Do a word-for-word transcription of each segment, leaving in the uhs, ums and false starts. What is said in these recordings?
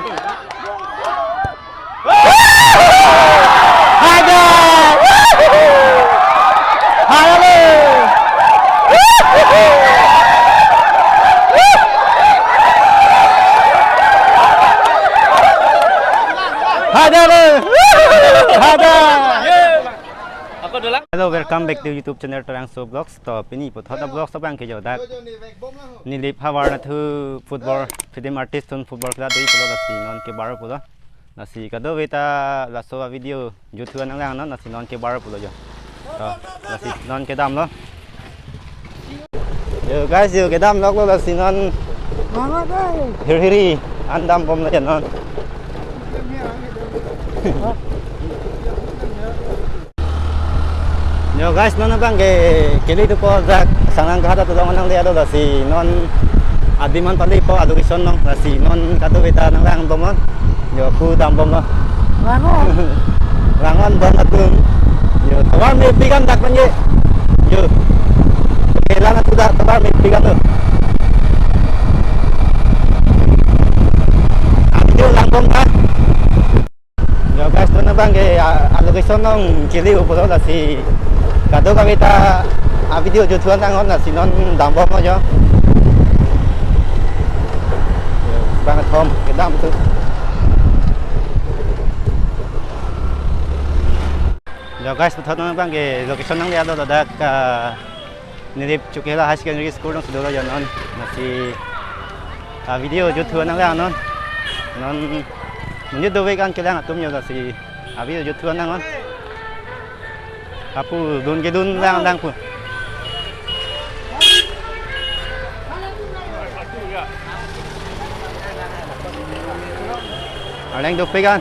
Hada! Hada le! Hada le! Hada! Hello, welcome back to YouTube channel Terangso Vlogs. To pini puthot a vlogs abang ke jo dak Nilip havar nathu football, film artist atum football khela do-i pulo, lasi non kebar pulo. Lasi kadokave ta laso a video juthu nanglang non, lasi non kebar pulo jo. To, lasi non kedam lo. Yo guys, yo kedam lok lo, lasi non. Mama dai. Hiri hiri an dambom lo jo non. Yo guys, non abang ke kili tu po jak Sangnang Ghat atum along nangli ado, lasi non adim an pali po a location along, lasi non kadokave ta nanglang dambom. Yo, pu dambom lo. Rangon. Rangon dam atum. Yo, tovar mepik an dak pen ke. Yo. Kelang atum dak tovar mepik an tu. Adio langbom ta. Yo guys, non abang ke a, a location along kili pulo, lasi kadokave ta a video juthu nang non, lasi non dambom lo jo. Yo, bang thom kedam tu. Yo guys, puthot non abang ke location nangli ado dak, ah, Nilip Chokihola High Secondary School along si dolo jo non. Lasi a video juthu nanglang non. Non monit dovek an kelang atum jo, lasi a video juthu nang non. Apu dun kedun lang lang pu. Arleng dovek an.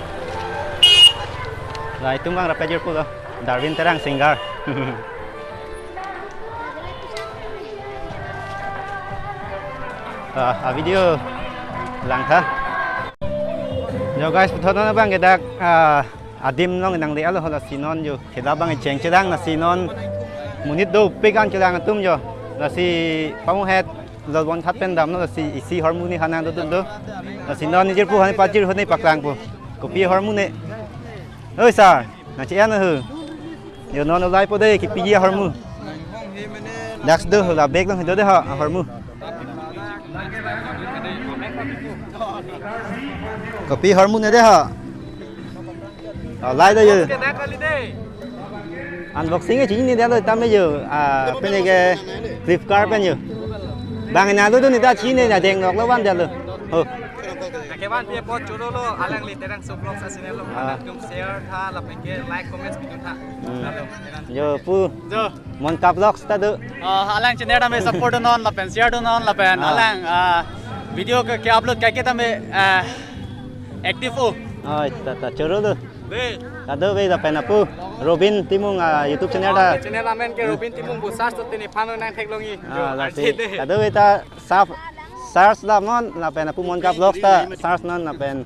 Lai tum bang rapajir pulo. Darwin Terang singer. Ah, a video lang tha. Yo guys, puthot non abang ke dak, ah, adim along nangli alo, lasi non jo khela abang cheng chelang, lasi non monit dovek an kelang atum jo. Lasi pamu het lolbon khat pen damlo, lasi isi hormu ne hanang do do do. Lasi non nijirpo hane pajir hone paklang po. Kopi hormu ne? Oi sir, nang che-en ho. Yo non ulai po de, kipi hormu. Dak do la bag along do de ha hormu. Kopi hormu ne de ha. Oh, lai de yo. Unboxing ke chini ne de lo tame yo. Ah, pen ke Flipkart pen yo. Bang na lo do ne ta chini na deng lok lo van de lo. Ho. Kevan pi po choro lo, alangli Terangso Vlogs a channel along, ah, atum share tha, lapen ke like, comments pidun tha. Hmm. Lalu, Terang. Yo, pu. Jo. Monka Vlogs ta do. Ah, alang channel tame support dun non, lapen share dun non, lapen, ah, alang, ah, video ke, ke upload kaike tame, ah, active o. Oh, ta, ta, choro do. Be. Kadokave lapen apu Robin Timung, ah, YouTube channel ta. Channel amen ke Robin Timung, bu search to tini phano nang theklongji. Ah, jo, lasi. Arte de. Kadokave ta sap search dam non, lapen apu Monka Vlogs ta search non, lapen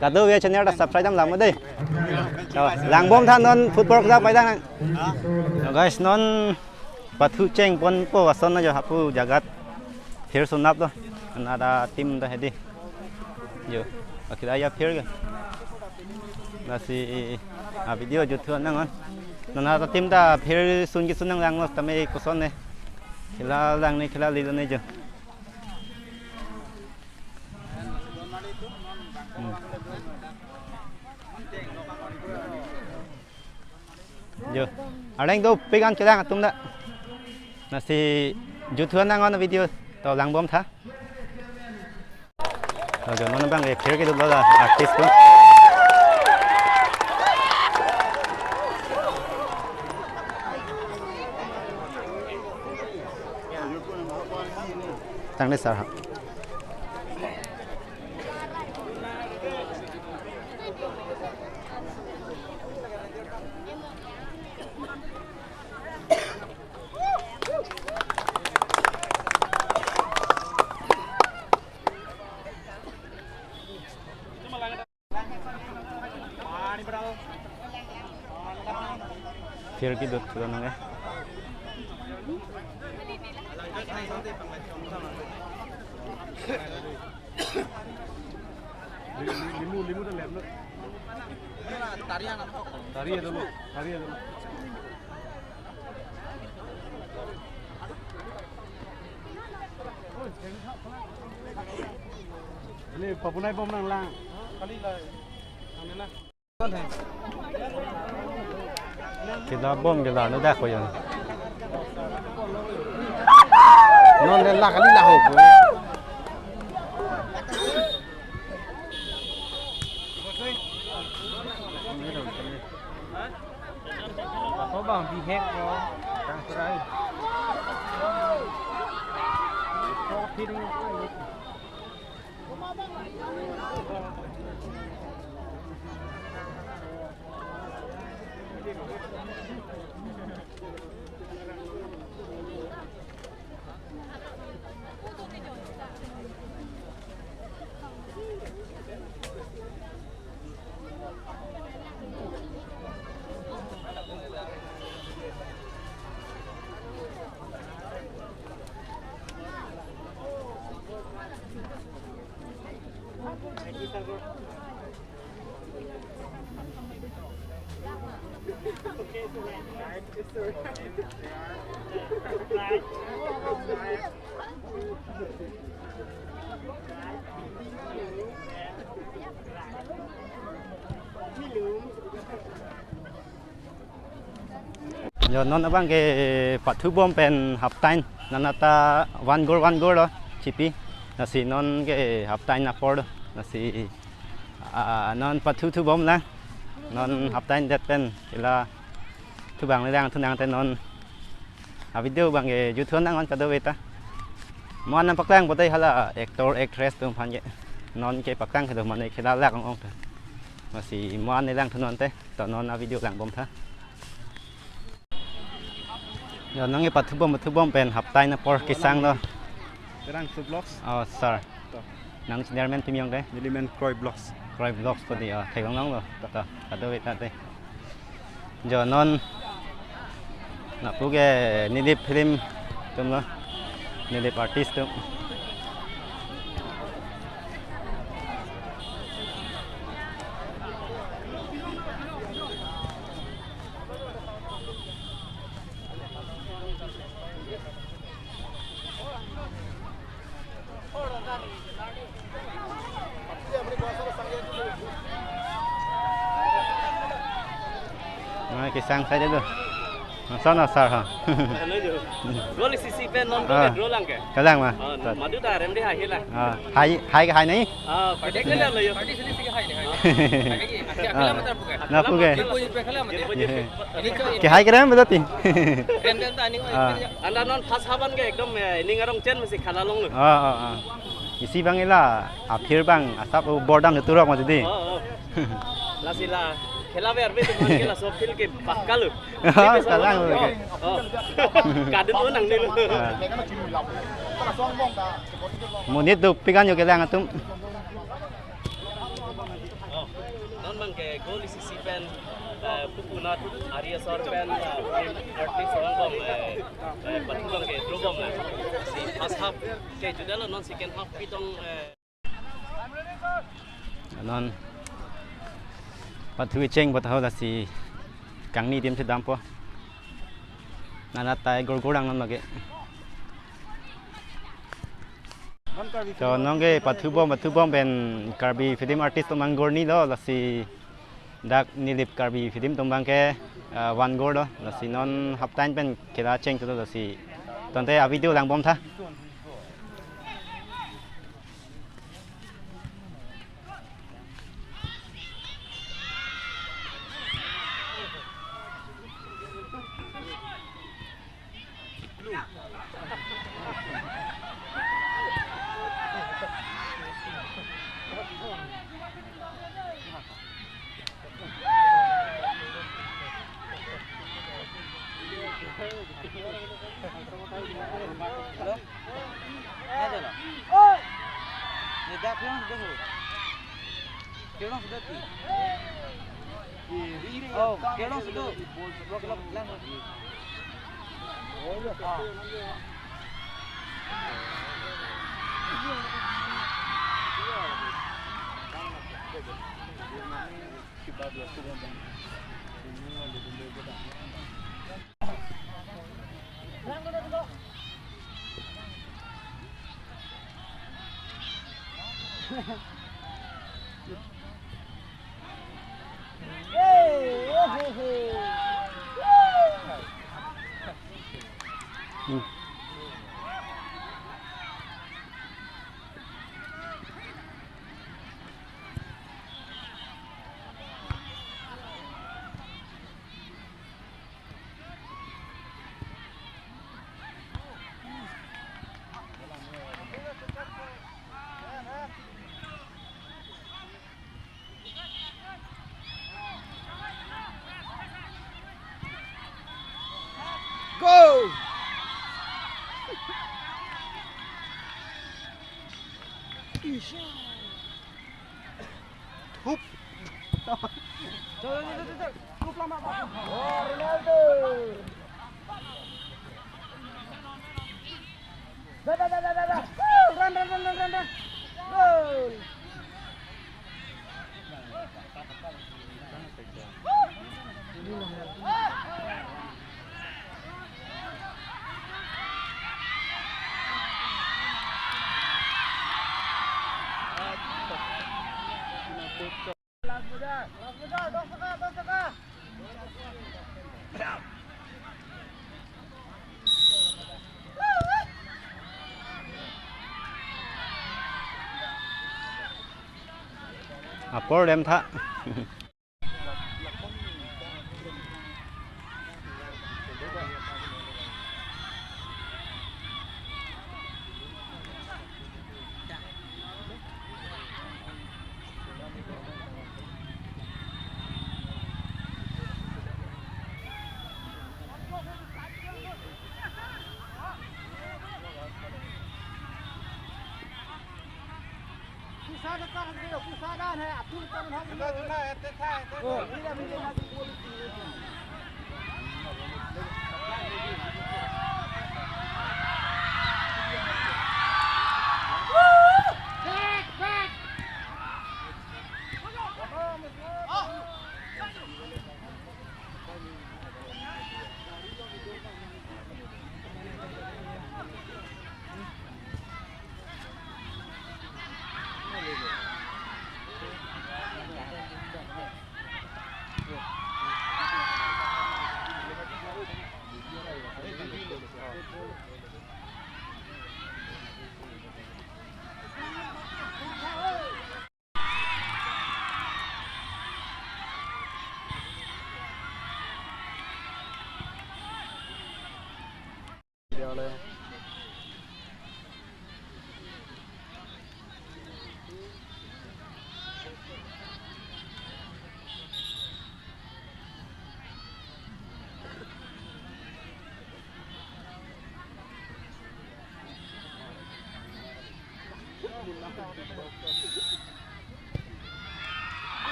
kadokave channel ta subscribe dam lang mo de. To, langbom tha non football kla paidang. To guys, non pathu cheng pon po ason na jo, hapu jagat phir sunap lo. Another team ta hedi. Jo, akhila ya phir ke. Lasi a video juthu nang non. Another team ta phir sun kisun nanglang lo, tame koson ne. Khela lang ne, khela li ne jo. Hmm. Jo. Arleng dovek an kelang atum ta. Lasi juthu nang non video, to langbom tha. To jo non abang ke phir kedo la artist ko. Tang ne sir ha. Phir kedo thu nang e. Limu, limu, limu ta lem lo. Tari anak kok. Tari aja lo, tari aja lo. Ini papunai bom nang lang. Kali lah. Ang nila. Kila bom kila no dak ko yon. Non le la kali la ho. Ako bang bihek ko tang serai. Ko piring ko. Jo, non abang ke pathu bom pen half time. Non ata one goal, one goal lo chipi. Lasi non ke half time apor lo. Lasi, ah, non pathu thu bom lang. Non half time det pen kila thu bang le lang thu nang te non. A video bang ke juthu nang on kadokave ta. Mo-an nangpaklang pote hala actor actress atum aphan ke. Non ke paklang kedo mane kila lang ong ong ta. Lasi mo-an le lang thu non te. To non a video lang bom tha. Jo, nang ke pathu bom, pathu bom pen half time apor kesang lo. Terang Su Vlogs. Oh, sir. To. Nang chairman pimi ong te? Neli men Kroy Vlogs. Kroy Vlogs ko di, oh, theklong longlo. To. To, kadokave ta te. Jo, non lapu ke Nilip film atum lo. Nilip artist atum. Ah, kesang saja tu. Masa na sar ha. Goal isi pen non Ah. Goal draw lang ke. Kalang ma. Ah, madu ta rem de hai la. Ah, hai, hai ke hai nai? Ah, party ke la lo yo. Party sini sih hai nai. Hai ke, Ah. Akela mata bukan. Lapu ke. Ipo ipo akela mata. Ipo ipo. Ke hai ke rem betul ti. Rem rem ta ani. Ah. Anda non first half an ke ekdom, eh, ining arong chen masi khala long lo. Ah, ah, ah. Isi bang ila, aphir bang, asap bordam turok mati di. Oh, oh. Lasi la, khela ver bete man ke laso field ke bakal lo. Ah, kalang lo ke. Oh. Kadun lo nang ni lo. Ah. Monit dopik an jo kelang atum. Oh, non bang ke goal isi pen, eh, pupunat ari asor pen, eh, artist bang bom, eh, eh, pathu bang ke draw bom na. Si first half ke juda lo non second half pitong, eh. Non pathu cheng bot hau lasi kangni tim si dampo. Nana tai gor gor ang non lagi. To nong ke pathu bom, pathu bom pen Karbi film artist atum bang gor ni lo, lasi dak Nilip Karbi film atum bang ke, ah, one goal lo, lasi non half time pen kela cheng tu lo, lasi tangte a video lang bom tha. Hello? Ada lah. Ni dak yang sudah tu. Kerong sudah ti. Oh, kerong sudah. Blok, blok, blok. Ah. Go! Hup. Chal, chal, chal, chal, chal. Hup lama, Pak. Oh, Ronaldo. Da, da, da, da, da, da. Run, run, run, run, run, run. Goal. Apor dem tha.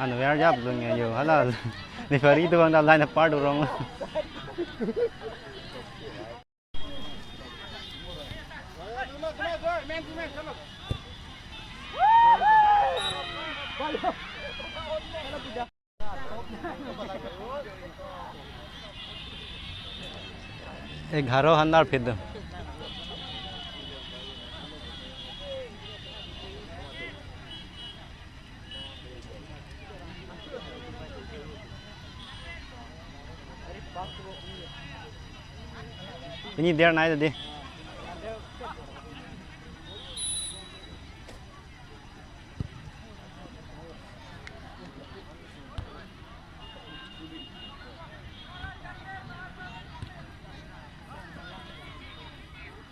Unaware jap dun ya yo, hala referee tu bang da line apart urong. Egharo han arphit do. Pini der nai tadi.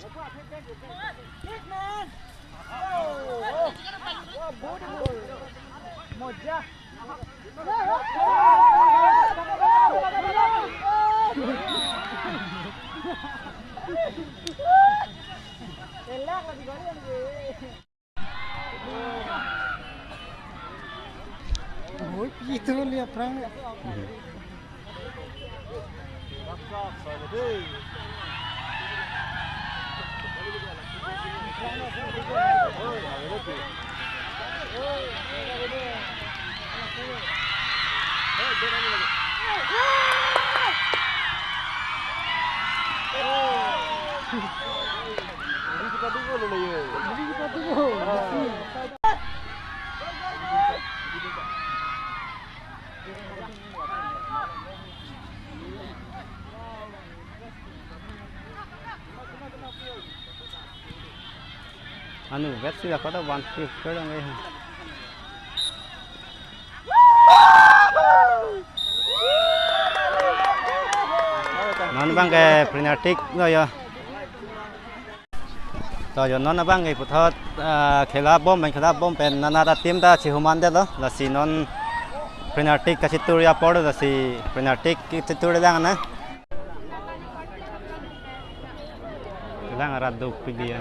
Oi, pi itu lihat perang. Anu, bet sila kota one fifty lang eh. Non abang ke penalty lo yo. To yo non abang ke puthot, ah, khela bom pen khela bom pen nana ta team ta chihuman detlo. Lasi non penalty kachitur apor lasi penalty kachitur lang na. Lang arat duk pidi ya.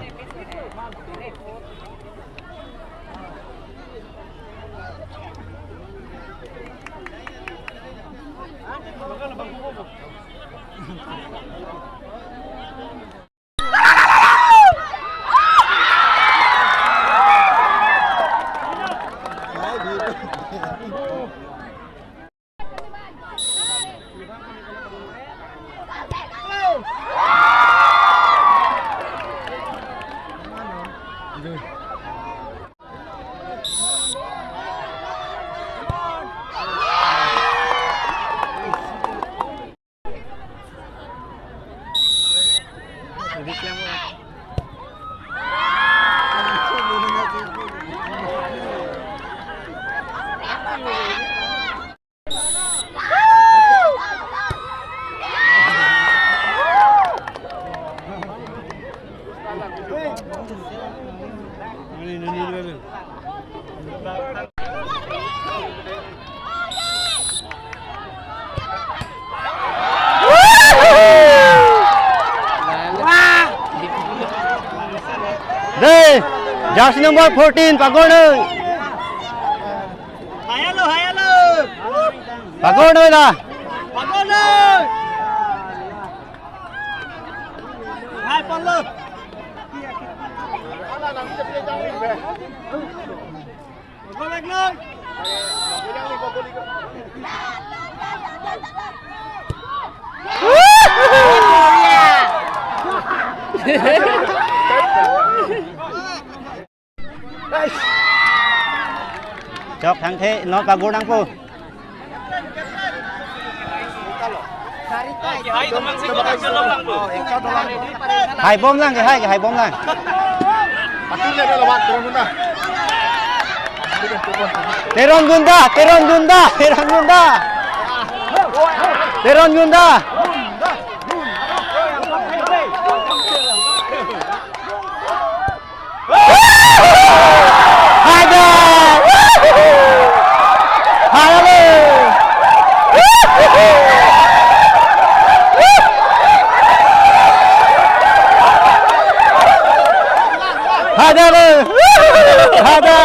Dei, jersey number fourteen, pagornoi. Hayalo, hayalo. Pagornoi la. Pagornoi. Hai, pagornoi. Chok thangthe, non pagor nangpo. Hai bom lang ke, hai ke, hai bom lang. Teron Gunda, Teron Gunda, Teron Gunda. Teron Gunda. Ada. Halo. Ada. Ada.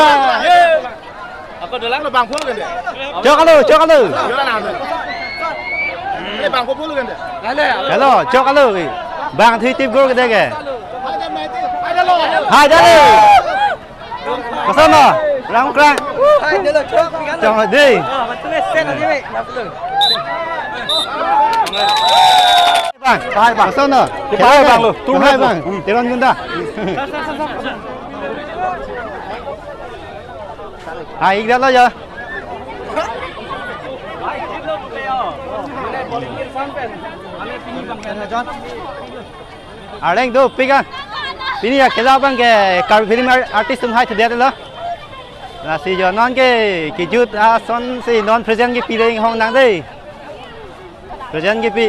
Ako dolang. Bang Phul kan dia? Chok alo, chok alo. Yola na. Eh, Bang Phul kan dia? Hello, chok alo. Bang thui tip gol ke dia ke? Hai, dale. Koson lo? Rang krang. Hai, dale, chok. Chok dei. Ah, betul, sen aja, Bang. Bang. Hai, Bang. Koson lo? Hai, Bang. Hai, Bang. Hmm. Teron Gunda. Hai, ik dalo ya. Areng do, pika. Pini ya khela abang ke Karbi Film Ar-, Artist atum hai thudet lo. Lasi jo non ke kejut ason si non present kepi dei, hong nang dei. Present kepi.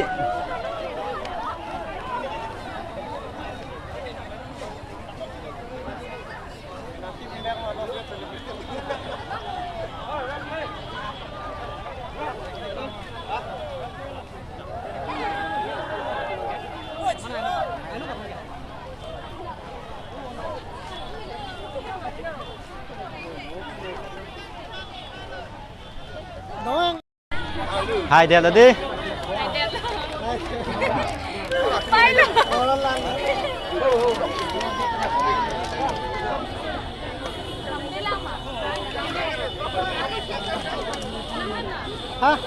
Hai, det lo dei. Ha?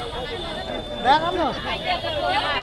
Dak ano?